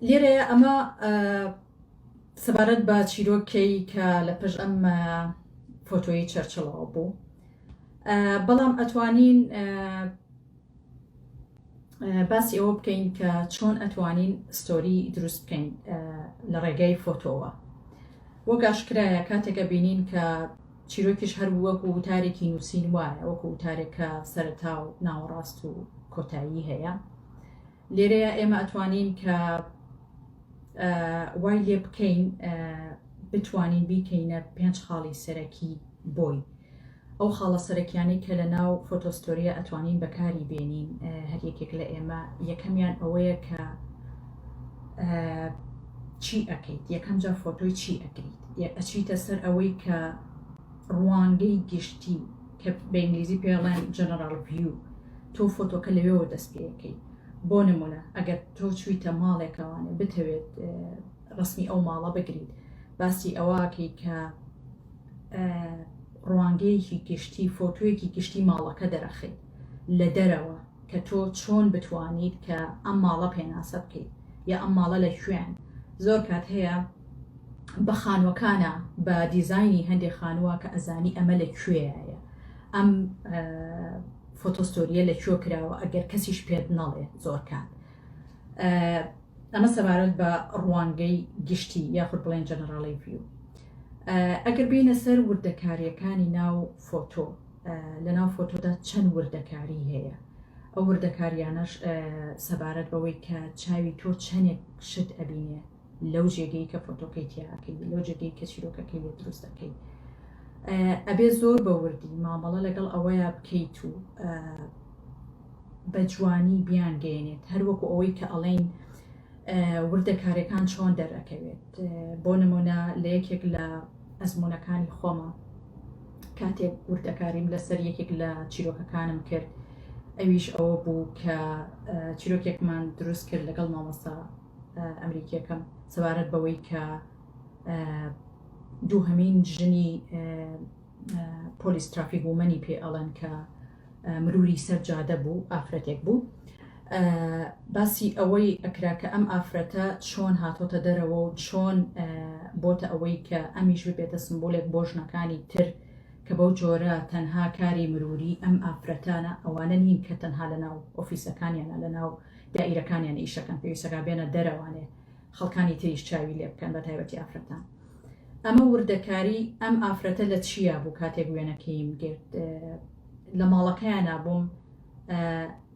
لێرەیە ئەمە سەبارەت بە چیرۆکەی کە لە پشت ئەم فۆتۆیی چەرچڵەوە بوو بەڵام ئەتوانین باسی ئەوە بکەین کە چۆن ئەتوانین story دروست بکەین لە ڕێگای فۆتۆوە وەک ئاشکرایە کاتێک ئەبینین کە چیرۆکیش هەر وەکو وتارێکی نووسین وایە وەکو وتارێک کە سەرەتا و ناوەڕاست و کۆتایی هەیە لێرەیە ئێمە ئەتوانین کە وای لێ بکەین بتوانین بیکەینە پێنج خاڵی سەرەکی بۆی ئەو خاڵە سەرەکیانەی کە لە ناو photo story یە ئەتوانین بەکاری بێنین هەر یەکێک لە ئێمە یەکەمیان ئەوەیە کە چی ئەکەیت یەکەم جار فۆتۆی چی ئەگریت ئەچیتە سەر ئەوەی کە ڕوانگەی گشتی کە بە ئینگلیزی پێڵێن general view تۆ فۆتۆکە لەوێەوە دەست پێەکەی بۆ نمونە ئەگەر تۆ چوویتە ماڵێکەوانێ بتەوێت ڕسمی ئەو ماڵە بگریت باسی ئەوەکەی کە ڕوانگەیەکی گشتی فۆتۆیەکی گشتی ماڵەکە دەرەخەیت لە دەرەوە کە تۆ چۆن بتوانیت کە ئەم ماڵە پێناسە بکەیت یا ئەم ماڵە لە کوێن زۆر کات هەیە بە خانوەکانە بە دیزایانی هەندێک خانووە کە ئەزانی ئەمە لە کوێیە ئەم photo story یە لە کوێ کراوە ئەگەر کەسیش پێت نەڵێ زۆر کات ئەمە سەبارەت بە ڕوانگەی گشتی یاخود بڵێن general view. ئەگەر بێینە سەر وردەکارییەکانی ناو فۆتۆ، لە ناو فۆتۆدا چەند وردەکاری هەیە؟ ئەو وردەکاریانەش سەبارەت بەوەی کە چاوی تۆ چەندێک شت ئەبینێ لەو جێگەی کە فۆتۆکەی تیاکەی لەو جێگەی کە چیرۆکەکەی لێ دروست دەکەی ئەبێ زۆر بە وردی مامەڵە لەگەڵ ئەوەیە بکەیت و بە جوانی بیانگەیەنێت هەر وەکو ئەوەی کە ئەڵێین وردەکاریەکان چۆن دەرەکەوێت بۆ نمونە لە یەکێک لە ئەزمونەکانی خۆمە کاتێک وردەکاریم لەسەر یەکێک لە چیرۆکەکانم کرد ئەویش ئەوە بوو کە چیرۆکێکمان دروست کرد لەگەڵ مامۆستا ئەمریکیەکەم سەبارەت بەوەی کە دووهەمین ژنی police traffic woman ی پێ ئەڵێن کە مروری سەر جادە بوو ئافرەتێک بوو باسی ئەوەی ئەکرا کە ئەم ئافرەتە چۆن هاتۆتە دەرەوە و چۆن بۆتە ئەوەی کە ئەمیش ببێتە سمبولێک بۆ ژنەکانی تر کە بەو جۆرە تەنها کاری مروری ئەم ئافرەتانە ئەوانە نین کە تەنها لەناو ئۆفیسەکانیانە لەناو دائیرەکانیان ئیشەکەن پێویستەکە بێنە دەرەوانێ خەڵکانی تریش چاوی لێ بکەن بە تایبەتی ئافرەتان ئەمە وردەکاری ئەم ئافرەتە لە چیا بوو کاتێک وێنەکەیم گرت لە ماڵەکەیانا بووم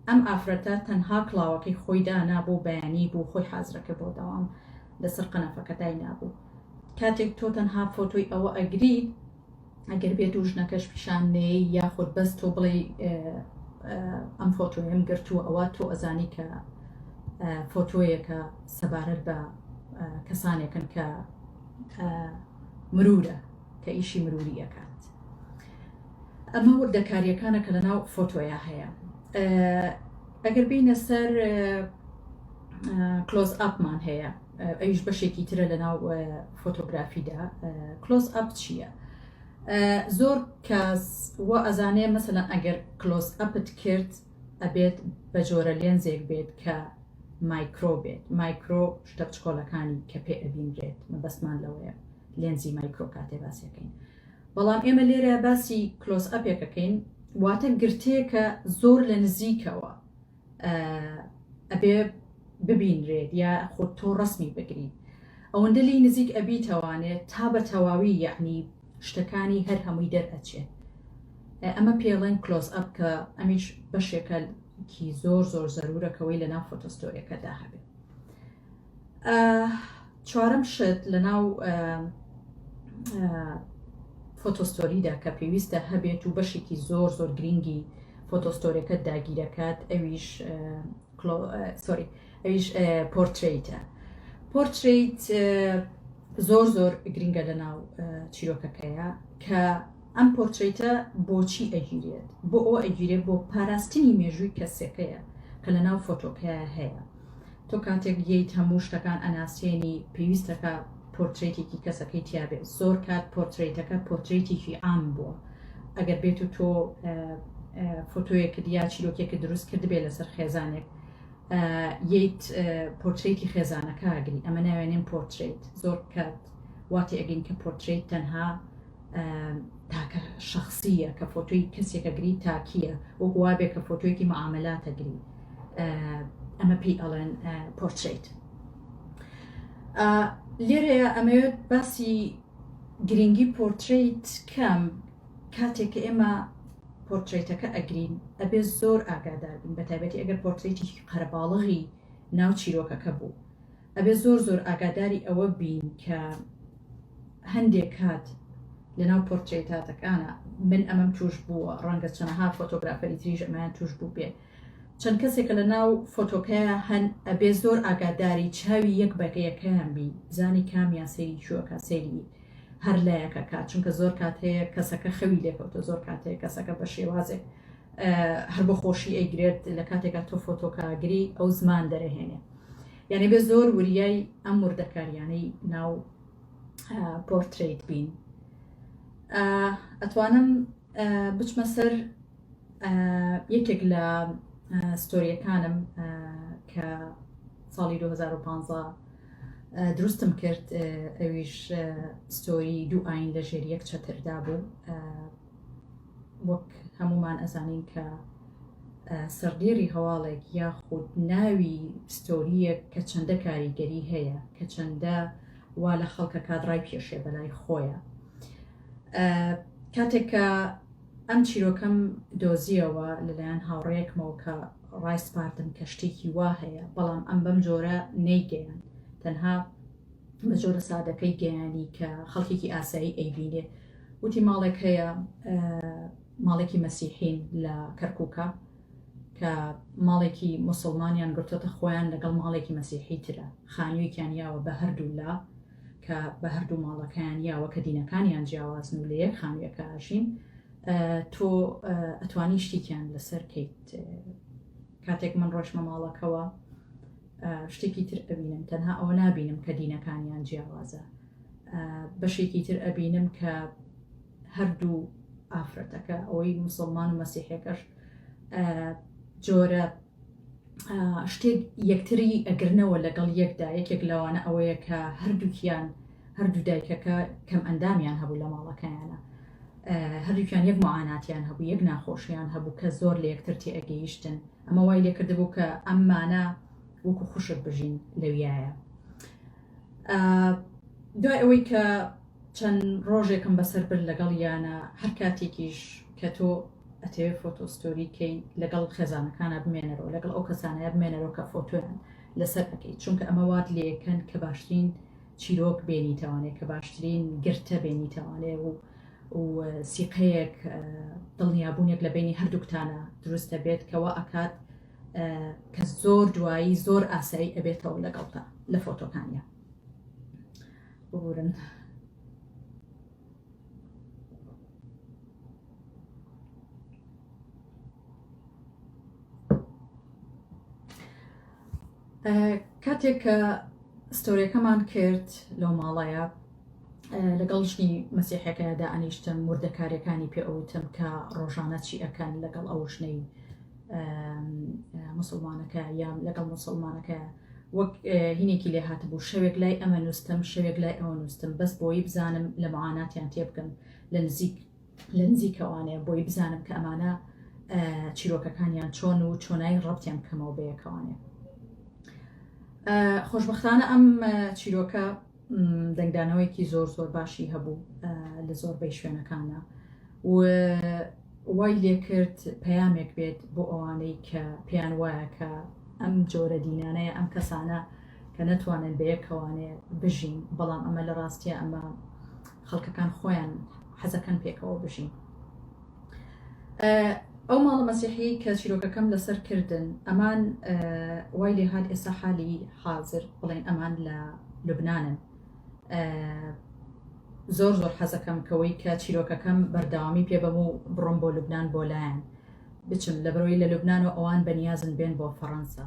ئەم ئافرەتە تەنها کڵاوەکەی خۆی دانابوو بەیانی بوو خۆی حازرەکە بۆ دەوام لەسەر قەنەفەکە داینابوو کاتێک تۆ تەنها فۆتۆی ئەوە ئەگریت ئەگەر بێت و ژنەکەش پیشان نەیەی یاخود بەس تۆ بڵێ ئەم فۆتۆیەم گرتووە ئەوە تۆ ئەزانی کە فۆتۆیەکە سەبارەت بە کەسانێکن کە مرورە کە ئیشی مروری ئەکات ئەمە وردەکاریەکانە کە لەناو فۆتۆیا هەیە ئەگەر بینە سەر close up مان هەیە ئەویش بەشێکی ترە لە ناو فۆتۆگرافیدا close up چییە؟ زۆر کەس وا ئەزانێ مەسەلەن ئەگەر close up ت کرد ئەبێت بە جۆرە لێنزێک بێت کە مایکرۆ بێت مایکرۆ شتە بچکۆلەکانی کە پێ ئەبینرێت مەبەستمان لەوەیە لێنزی مایکرۆ کاتێ باسیەکەین بەڵام ئێمە لێرە باسی close up ێکەکەین واتە گرتەیەکە زۆر لە نزیکەوە ئەبێ ببینرێت یا خۆت تۆ ڕسمی بگریت ئەوەندە لی نزیک ئەبیتەوانێت تا بە تەواوی یەعنی شتەکانی هەر هەمووی دەرئەچێت ئەمە پێڵێن close up کە ئەمیش بەشێکە کی زۆر زۆر زەرورە کەوەی لەناو photo story ەکەدا هەبێت چوارەم شت لەناو photo story دا کە پێویستە هەبێت و بەشێکی زۆر زۆر گرنگی photo story ەکە داگیرەکات ئەویش sorry ئەویش portrait ە portrait زۆر زۆر گرنگە لە ناو چیرۆکەکەیە کە ئەم پۆرترەیتە بۆچی ئەگیرێت بۆ ئەوە ئەگیرێت بۆ پاراستنی مێژووی کەسەکەیە کە لە ناو فۆتۆکەیە هەیە تۆ کاتێک یەیت هەموو شتەکان ئەناسێنی پێویستەکە پۆرترەیتێکی کەسەکەی تیابێت زۆر کات پۆرترەیتەکە پۆرترەیتێکی عام بووە ئەگەر بێت و تۆ فۆتۆیەکت یا چیرۆکێکت دروست کردبێ لەسەر خێزانێک. یەیت پۆرترەیتی خێزانەکە ئەگری ئەمە ناوێنێن پۆرترەیت زۆر کات واتی ئەگەین کە پۆرترەیت تەنها تاکە شخصیە کە فۆتۆی کەسێکە گری تاکیە وەک وابێ کە فۆتۆیەکی معاملاتە گری ئەمە پێی ئەڵێن پۆرترەیت لێرەیە ئەمەوێت باسی گرنگی پۆرترەیت کەم کاتێک کە ئێمە پۆرترەیتەکە ئەگرین ئەبێ زۆر ئاگادار بین بە تایبەتی ئەگەر پۆرترەیتێکی قەرەباڵغی ناو چیرۆکەکە بوو ئەبێ زۆر زۆر ئاگاداری ئەوە بین کە هەندێک کات لەناو پۆرترەیتاتەکانە من ئەمەم توش بووە ڕەنگە چەنەها فۆتۆگرافەری تریش ئەمەیان توش بوو بێ چەند کەسێکە لە ناو فۆتۆکەیا هەن ئەبێ زۆر ئاگاداری چاوی یەک بە یەکەیان بی بزانی کامیان سەیری کوێکا سەیری هەر لایەک ئەکات چونکە زۆر کات هەیە کەسەکە خەوی لێکەوتە زۆر کات هەیە کەسەکە بە شێوازێک هەر بۆ خۆشی ئەیگرێت لە کاتێکا تۆ فۆتۆکاگری ئەو زمان دەرەهێنێ یعنی بێ زۆر وریای ئەم وردەکاریانەی ناو پۆرترەیت بین ئەتوانم بچمە سەر یەکێک لە ستۆریەکانم کە ساڵی 2015 دروستم کرد ئەویش ستۆری دوو ئاین لە ژێر یەک چەتردا بوو وەک هەمومان ئەزانین کە سەردێری هەواڵێک یاخود ناوی ستۆریەک کە چەندە کاریگەری هەیە کە چەندە وا لە خەڵکە کات ڕای پێشێ بەلای خۆیە کاتێک کە ئەم چیرۆکەم دۆزیەوە لەلایەن هاوڕێیەکمەوە کە ڕایسپاردم کە شتێکی وا هەیە بەڵام ئەم بەم جۆرە نەیگەیان تەنها بە جۆرە سادەکەی گەیانی کە خەڵکێکی ئاسایی ئەیبینێ وتی ماڵێک هەیە ماڵێکی مەسیحین لە کەرکووکە کە ماڵێکی مسلمانیان گرتۆتە خۆیان لەگەڵ ماڵێکی مەسیحی ترە خانوویەکیان یاوە بە هەردوو لا کە بە هەردوو ماڵەکەیان یاوە کە دینەکانیان جیاوازن و لە یەک خانوویەکە ئەژین تۆ ئەتوانی شتێکیان لەسەر کەیت کاتێک من ڕۆشمە ماڵەکەوە شتێکی تر ئەبینم تەنها ئەوە نابینم کە دینەکانیان جیاوازە بەشێکی تر ئەبینم کە هەردوو ئافرەتەکە ئەوەی مسلمان و مەسیحەکەش جۆرە شتێک یەکتری ئەگرنەوە لەگەڵ یەکدا یەکێک لەوانە ئەوەیە کە هەردووکیان هەردوو دایکەکە کەم ئەندامیان هەبوو لە ماڵەکەیانە هەردووکیان یەک معاناتیان هەبوو یەک ناخۆشیان هەبوو کە زۆر لە یەکتر تێئەگەیشتن ئەمە وای لێکردبوو کە ئەمانە وەکو خوشک بژین لەویایە دوای ئەوەی کە چەند ڕۆژێکم بەسەر برد لەگەڵ یانە هەر کاتێکیش کە تۆ ئەتەوێ فۆتۆ ستۆری کەی لەگەڵ خێزانەکانە بمێنەرەوە لەگەڵ ئەو کەسانەیە بمێنەرەوە کە فۆتۆیان لەسەر ئەەکەی چونکە ئەمە وات لێکەن کە باشترین چیرۆک بێنیتەوانێ کە باشترین گرتە بێنیتەوانێ و و سیقەیەک دڵنیابوونێک لە بینی هەردووکتانە دروستە بێت کەوا ئەکات کە زۆر دوایی زۆر ئاسایی ئەبێتەوە لەگەڵتا لە فۆتۆکانیا ببورن. کاتێک کە ستۆریەکەمان کرد لەو ماڵەیە لەگەڵ ژنی مەسیحەکەدا ئەنیشتم وردەکاریەکانی پێ ئەوتم کە ڕۆژانە چی ئەکەن لەگەڵ ئەو ژنەی مسلمانەکە یان لەگەڵ مسلمانەکە وەک هینێکی لێ هاتبوو شەوێک لای ئەمە نووستم شەوێک لای ئەوە نووستم بەس بۆی بزانم لە معاناتیان تێبگەم لە نزیک لە نزیکەوانێ بۆی بزانم کە ئەمانە چیرۆکەکانیان چۆن و چۆنایی ڕەبتیان بکەمەوە بەیەکەوانێ خۆشببختانە ئەم چیرۆکە دەنگدانەوەیەکی زۆر زۆر باشی هەبوو لە زۆربەی شوێنەکانە و وای لێکرد پەیامێک بێت بۆ ئەوانەی کە پێیان وایە کە ئەم جۆرە دینانەیە ئەم کەسانە کە نەتوانن بەیەکەوانێ بژین بەڵام ئەمە لە ڕاستیە ئەمە خەڵکەکان خۆیان حەزەکەن پێکەوە بژین ئەو ماڵە مەسیحی کە چیرۆکەکەم لەسەر کردن ئەمان وای لێهات ئێستا حالی حاضر بڵێن ئەمان لە لوبناانن زۆر زۆر حەزەکەم کەوەی کە چیرۆکەکەم بەردەوامی پێ بەم و بڕۆم بۆ لوبناان بۆ لایەن بچم لە بەرەوەی لە لوبناان و ئەوان بەنیازن بێن بۆ فەڕەنسا.